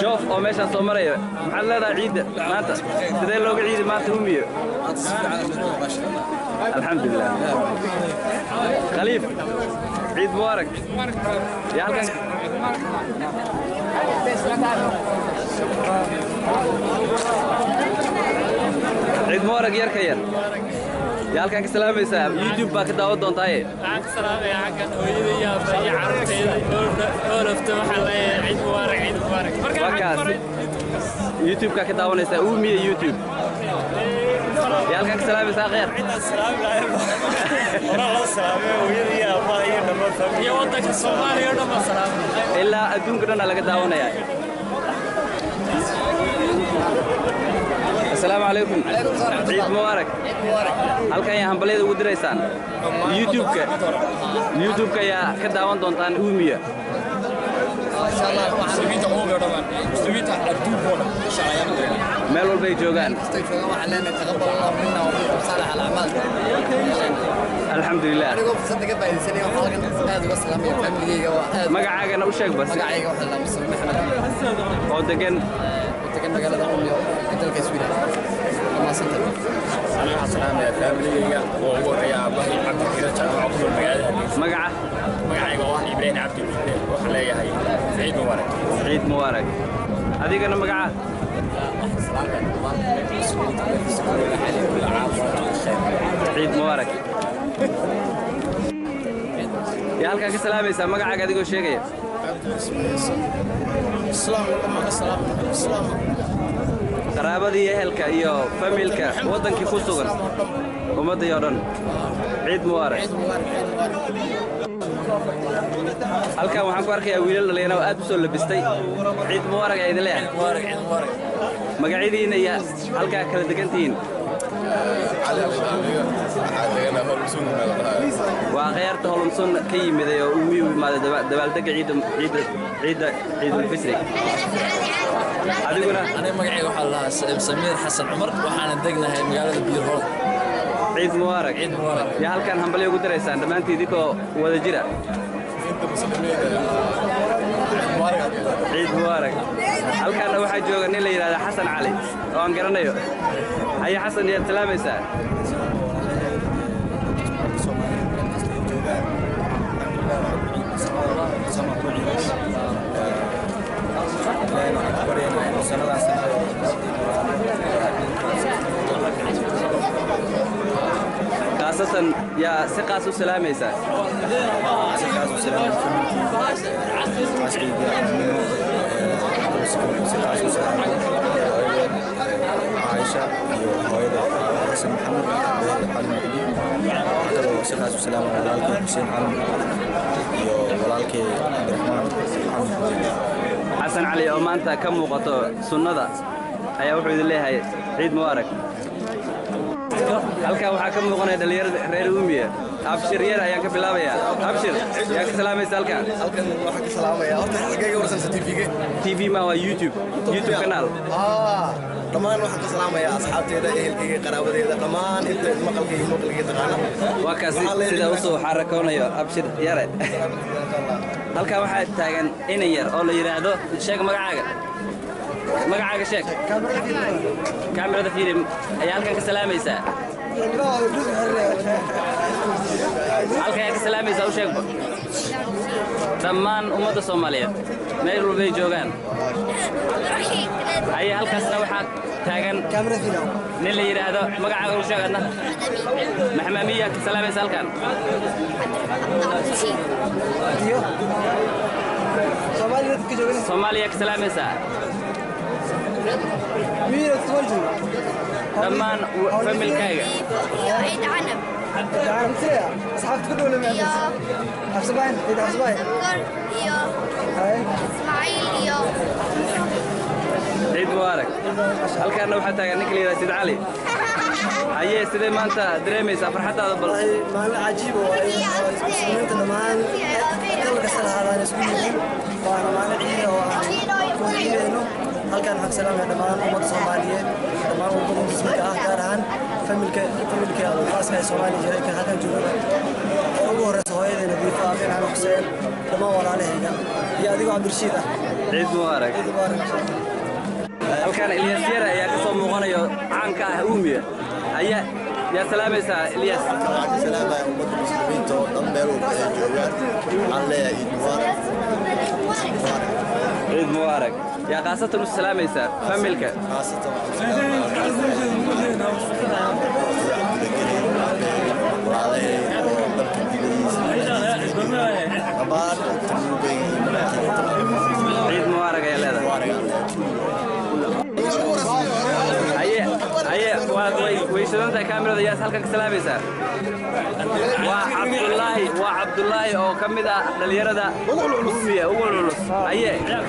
Joof oo meeshaan soo maraya, maxaad leedahay ciidda maanta? Sidee looga ciidi maanta Umiyo? Alxamdulilah. Khaliif, ciid mubaarak. Yaa halkan ciid mubaarak yarka yar, yaa halkan ka salaamaysaa? YouTube baa ka daawan doontaaye. Waxaan ka salaamayaa halkan hooyada iyo aabba iyo carruurtayda oo lafta. Waxaan leeyahay ciid mubaarak, ciid mubaarak. Marka waa kaas YouTube-ka ka daawanaysaa Uumiya YouTube. Yaa halkan ka salaamaysaa kheer? Iyo waddanka Soomaaliya oo dhan baan salaamaya. Ilaa adduunka dhan laga daawanayaa. Asalaamu calaykum, ciid mubaarak. Halkan ayaa hambalyada ugu diraysaan YouTube-ka. YouTube-ka ayaa ka daawan doontaan Uumiya. Muslimiinta umuumka oo dhan, muslimiinta adduunka oo dhan insha Allah ayaan u diranaa. Meel walbay joogaan. Kastay joogaan waxaan leenahay taqabbal Allahu minna wa minkum saalix al-acmaal. Alxamdulilah. Anigoo fursadda ka faa'iidaysanaya, waxaan halkan aad uga salaamaya familigayga oo aad Magacaagana u sheeg bas. Magacayga waxaa la Mustafa Maxamed oo degan oo degan magaalada Umeå ee dalka Sweden. Dhammaansantahay. Aniga waxaan salaamayaa faamiligayga oo ugu horreeya aabbahay Cabdikira Jaamac oo ku nool magaalada Hargeysa. Magaca? Magacayga oo ah Ibraahim Cabdi Buule, waxaan leeyahay ciid mubaarak. Ciid mubaarak. Adigana magaca? Salaamaya dhammaan muslimiinta meel kasta ku nool, waxaan leeyahay kulli caam wa antum bikhair. Ciid mubaarak. Yaa halkan ka salaamaysaa magacaaga adigoo sheegaya? Qaraabadii iyo ehelka iyo familka waddankii ku sugan, ummaddii oo dhan, ciid mubaarak. Halkan waxaan ku arkayaa wiilal dhalinyaro oo aad u soo labistay. Ciid mubaarak ayaa idin leeyahay. Mubaarak, ciid mubaarak. Magacyadiinna iyo halkaa kala degan tihiin? Waa khayaarta Holomsun ka yimiday oo ugu yimaaday dabaaldegga ciidda ciidda ciidda ciidulfitri. Adiguna? Aniga magacayga waxaa la dhahaa Samiir Xasan Cumar, waxaana degnahay magaalada Biirhool. Ciid mubaarak. Ciid mubaarak. Yaa halkan hambalyo ugu diraysaan dhammaantiin idinkoo wada jira? Ciid mubaarak. Halkaana waxaa jooga nin la yidhahda Xasan Cali oo aan garanayo. Haye Xasan, yaad salaamaysaa? Khaasatan yaa si qaas u salaamaysaa? Caaisha iyo hooyada Xasan Maxamed, hooyada Cali Muqdi. Waxaa kaloo si khaas u salaamaya walaalkay Xuseen Cali Muqdi iyo walaalkay Cabdiraxmaan Cali Muqdi. Xasan Cali oo maanta ka muuqato sunnada ayaa wuxuu idin leeyahay ciid mubaarak. Halkan waxaa ka muuqanaya dhalinyarada reer Uumiya. Abshir yar ayaan ka bilaabayaa. Abshir, yaa ka salaamaysa halkan? Halkan waxaan ka salaamaya horta xaggayga warsan TV-ga. TV ma waa YouTube, YouTube kanaal. Dhammaan waxaan ka salaamayaa asxaabteeda, ehelkayga, qaraabadeeda, dhammaan inta maqalkayga muuqalkayga taqaana. Waa kaasi sida usoo xarakoonayo Abshir yare. Halkan waxaa taagan inan yar oo la yidhaahdo, sheeg magacaaga, magacaaga sheeg, kaamirada fiiri. Ayaa halkan ka salaamaysaa? Halkan ayaa ka salaamaysaa? U sheegba dhammaan ummadda Soomaaliyeed meel walbay joogaan. Haye, halkaasna waxaa taagan nin la yidhaahdo, magacaaga u sheeg adna. Maxamed Amiyaa ka salaamaysa halkan? Soomaaliya ka salaamaysaa dhammaan familkaaga. عيد عنب سكر iyo Ismaaciil iyo Ciid mubaarak. Halkaana waxaa taagan ninka la yidhahda Sid Cali. Haye, sidee maanta dareemaysaa farxaddaada bal? Maalin cajiib oo ay muslimiinta dhammaan kal kasta lahaadaan isku yihiin, waana maalin ciida oo aan ku ciidayno. Halkaan waxaan ka salaamaya dhammaan ummadda Soomaaliyeed, dhammaan ummadda muslimka ah, gaar ahaan familka khaaska ee Soomaaliya jira kan halkan joogaba, oo ugu horeysa hooyaday Nadiifa, Aamin Xuseen, dhammaan walaalahayga iyo adigoo Cabdirashiid ah. Ciid mubaarak. Halkan Ilyas Yare ayaa ka soo muuqanayo, caanka ah Uumiya. Ayaa yaa salaamaysaa, Ilyas? Waxaan salaamaya ummadda muslimiinta oo dhan meel walba ay joogaan. Waxaan leeyahay ciid mubaarak. Ciid mubaarak. Yaa khaasatan u salaamaysaa? Familka? Khaasatan waxaan salaamayaa Cabdulkariim, walaalahay oo dalka dibadiisa, dhammaan tanuubeyga iyo madaxdayda. Ciid mubaarak ayaa leedahay. Haye haye, waa way weysadan tahay kaamirada. Yaas halkan ka salaamaysaa? Waa Cabdullaahi, waa Cabdullaahi oo ka mid ah dhalinyarada Uumiya ugu culus. Haye, yaa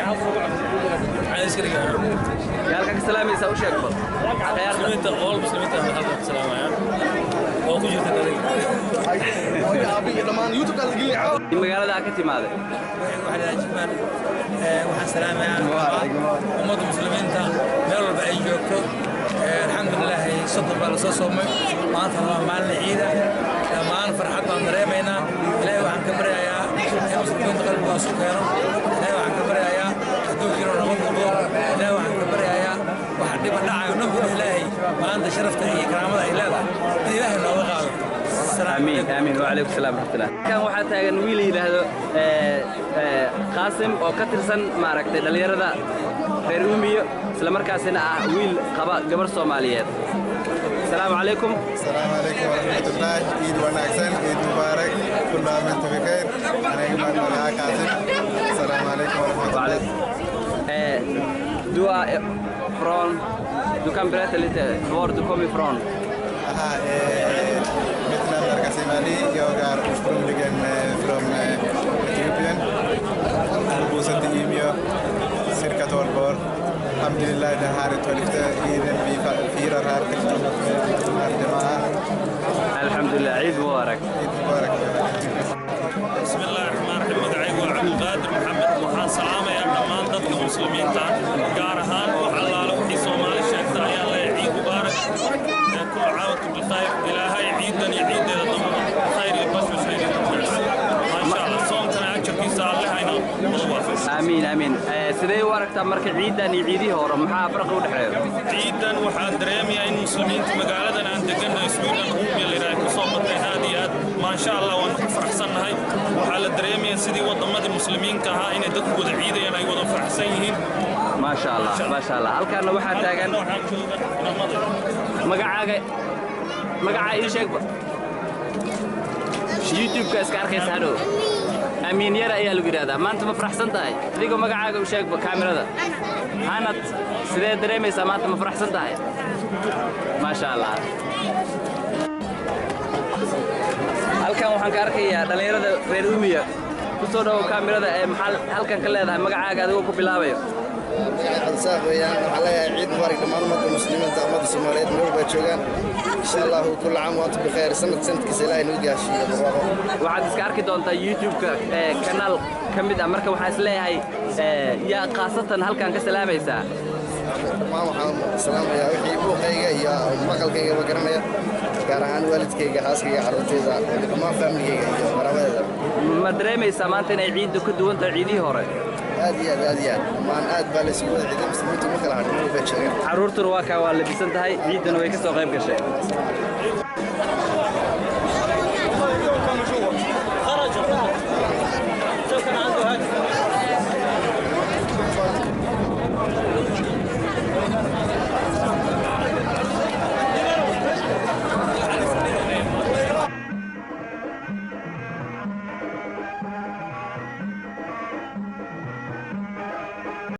halkan ka salaamaysaa? U sheeg bal akhyaarta. Muslimiinta, all muslimiinta halkan ku salaamayaan oo ku jirta adiga. Magaalada ka timaaday? Waxaan salaamayaa ummadda muslimiinta meel walba ay joogto. Alxamdulilaahi, 30 baa lasoo soomay, maantana waa maalin ciida. Dhammaan farxad baan dareemaynaa. Ilaahay waxaan ka baryayaa in muslimiinta qalbiga isu keeno. Ilaahay waxaan ka baryayaa adduunkiina nabad noqdo. Ilaahay waxaan ka baryayaa waxa dhiba dhacayo dhanku ilaahay maanta sharafta iyo karaamada ay leedahay in ilaahay nooga qaado. Aamiin aamiin. Wacalaykum salaam waraxmatullah. Kan waxaa taagan wiil yidhaahdo Qaasim oo ka tirsan maaragtay dhallinyarada reer Uumiyo, isla markaasina ah wiil qaba gabar Soomaaliyeed. Asalaamu calaykum. السلام عليكم ورحمة الله. عيد wanaagsan, عيد مبارك، كل عام وانتم بخير. أنا إيمان ملاها قاسم. السلام عليكم ورحمة الله. Du är från, du kan berätta lite var du kommer ifrån. Aha, mitt namn är Qasim Ali. Jag är ursprungligen från Etiopien. Jag är bosatt i Umeå cirka 12 år. Alhamdulillah, det här är 12:e iden vi firar här tillsammans med den här jama'a. Alxamdulilah, ciid mubaarak. عيد مبارك. بسم الله الرحمن الرحيم. Magacaygu waa Cabdulqaadir Maxamed. Waxaan salaamayaa dhammaan dadka muslimiinta, gaar ahaan wax allaale wixii Soomaali sheegta ayaan leeyahay ciid mubaarak. Ee كل عام وأنتم بخير. Ilaahay ciidan iyo ciideeda dambaba khayr iyo bashbash hayna ku gaarsiiyo, maasha Allah. Soomkana ajarkiisa Alle hayna wada waafajiyo. Aamiin aamiin. Sidee u aragtaa marka ciidan iyo ciidihii hore? Maxaa farqi u dhexeeya? Ciidan waxaan dareemayaa in muslimiinta magaaladan aan degannahay, Sweden, Umeå la yidhaha, ku soo bateen aad iyo aad, maasha Allah. Waan ku faraxsannahay. Waxaa la dareemayaa sidii waddamadii muslimiinka ahaa inay dadku wada ciidayaan, ay wada faraxsan yihiin. Maasha Allah, maasha Allah. Halkaana waxaa taagan Waxaan jooga inamada. Magacaaga, magacaa ii sheegba, YouTube-ka iska arkaysa hadhow. Amiin Yara ayaa lagu yidhahdaa. Maanta ma faraxsan tahay? Adigoo magacaaga u sheegba kaamirada. Hanad, sidee dareemaysaa maanta? Ma faraxsan tahay? Maasha Allah. Halkan waxaan ka arkayaa dhallinyarada reer Umiya. Ku soo dhawow kaamirada. Ee maxaa halkan ka leedahay? Magacaaga adigoo ku bilaabayo. Cabdisaaq weeyaan. Waxaan leeyahay ciid mubaarak dhammaan ummadda muslimiinta, ummadda Soomaaliyeed meel walba joogaan. Insha Allahu كل عام وأنتم بخير. Sanad sanadkiisa Ilaahay nagu gaashiiyo barwaaqo. Waxaad iska arki doontaa YouTube-ka ee kanaal ka mid ah. Marka waxaan is leeyahay yaa khaasatan halkan ka salaamaysaa? Dhammaan waxaan salaamayaa wixii buuqayga iyo maqalkayga ma garanaya, gaar ahaan waalidkayga, xaaskayga, carruurtayda, dhammaan faamiligayga iyo qaraabadeeda. Ma dareemaysaa maanta inay ciiddu ka duwan tahay ciidihii hore? Aad iyo aad, aad iyo aad. Dhammaan aad baa la isugu wada ciiday. Muslimiintu ma kala hadhin, meel bay joogaan. Carruurtuna waa kaa, waa labisan tahay, ciidduna way ka soo qayb gashay.